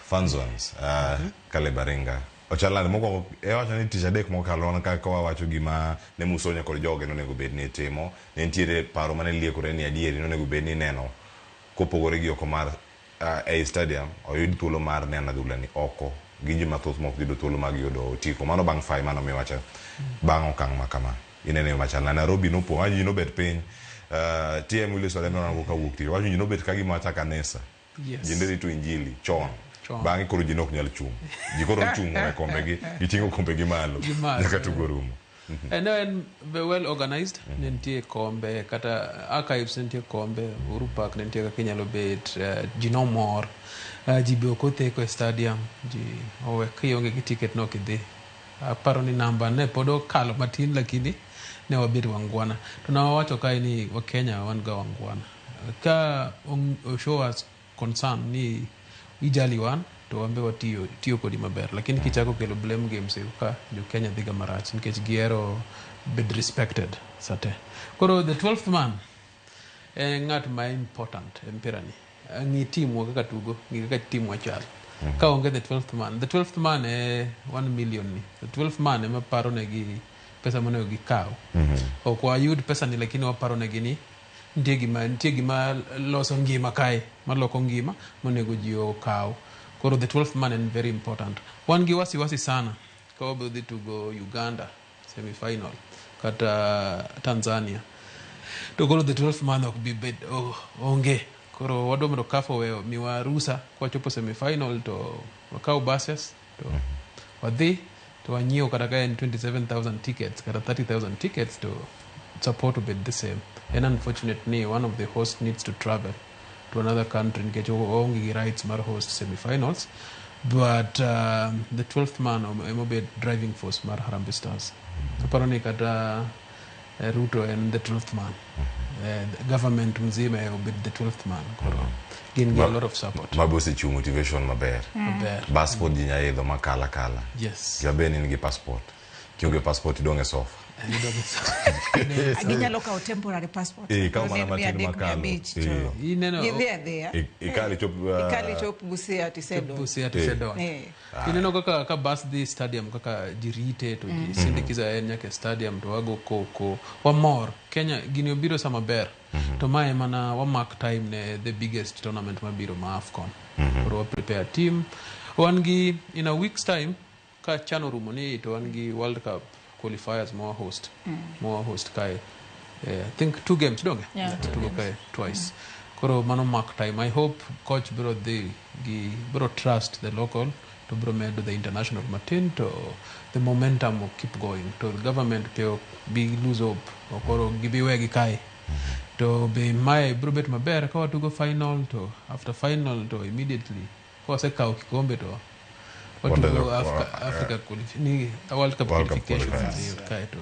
Fan zones, Caleb Aringa. Ochal nade mokwongo iwacho ni tich adek mokalo wan kaka wawacho gima ne Musonya kod joge nonego bed ni timo. Ne nitiere paro mane liekore ni adieri nonego bed ni ineno kopogore gi oko mar ei stadium oyud thuolo mar neno adhula ni oko gi ji mathoth mok yudo thuolo mag yudo otiko. Mano bang' fai mano miwacho bang' okang' ma kama. Ineno yo machal nade? Nairobi nopong', ji nobet piny. TM Willis Olembe norango kawuok tich. Owacho ji nobet ka gima wacha kanisa. Ji ne rito injili chon. Bang'e koro ji ne ok nyal chung'. Ji koro nochung' e kombegi, giting'o kombegi malo nyaka tugo rumo. Ne en well organized, ne nitie kombe kata archives ne nitie kombe, Uhuru Park ne nitie kaka inyalo bet, ji nomor, ji be ok otheko e stadium, ji owe kionge gi ticket ne ok idhi. Aparo ni namba ne pod okalo matin lakini ne wabet wangwana. To ne wawacho kae ni wa Kenya wan ga wangwana. Ka o show us concern ni ijali wan to wan be watiyo tiyo kodi maber lakini kichako kelo blame games e ka jo Kenya dhiga marach nikech gihero bed respected sate. Koro the 12th man en ng'at ma important e mpira ni. Ng'i timwa kaka tugo, ng'i kaka timwa chal. Ka onge the 12th man, the 12th man e 1 million ni. The 12th man ema paro negi pesa monego gikaw. Ok wayud pesa ni lakini waparo negi ni nitie gima loso ngima kae, maloko ngima monego ji okaw. Koro the 12th man en very important. Wan gi wasiwasi sana ka wabiro dhi tugo Uganda semi final kata Tanzania. To koro the 12th man ok bi bed onge. Koro wadwa mondo CAF owe miwa rusa kwachopo semi final to wakaw buses to wadhi to wanyiew kata ka en 27,000 tickets kata 30,000 tickets to support obed the same. En unfortunate ni one of the host needs to travel to another country nikech oonge gi rights mar host semi-finals, but the 12th man emobed driving force mar Harambee Stars. Aparo ni kata Ruto en the 12th man. The government mzima obed the 12th man. Koro gin gi a lot of support. Mabe osechiwo motivation maber. Maber. Passport ji nya idho makala kala. Jabe ni in gi passport. Kionge passport idong' e sofa. Ginyalo kawo temporary passport. Ikawo mana Mia matin adek, mia makalo. abich, to Ineno gidhi adhiya. Ikal ichop Ikal ichop Busia tisedonjo. Busia tisedonjo. Ineno kaka ka bus dhi stadium kaka ji rite to ji sindikiza en nyaka e stadium to wago koko wamor. Kenya gini obiro sama ber. To mae mana wamark time ne the biggest tournament mabiro ma AFCON. Koro wa prepare team. Wan gi in a week's time ka CHAN orumo ni to wan gi World Cup qualifiers ma host ma host kae. I think two games donge? Yeah, two Tugo games. kae twice. Koro mano mark time. I hope coach biro dhi gi biro trust the local to biro medo the international matin to the momentum will keep going. To the government pe ok bi lose hope. Koro gibi wegi kae. To be mae biro bet maber ka watugo final to after final to immediately ka wasekawo kikombe to watugo Wandelo- Africa, Africa ni World Cup World Cup qualifications qualifiers. kae to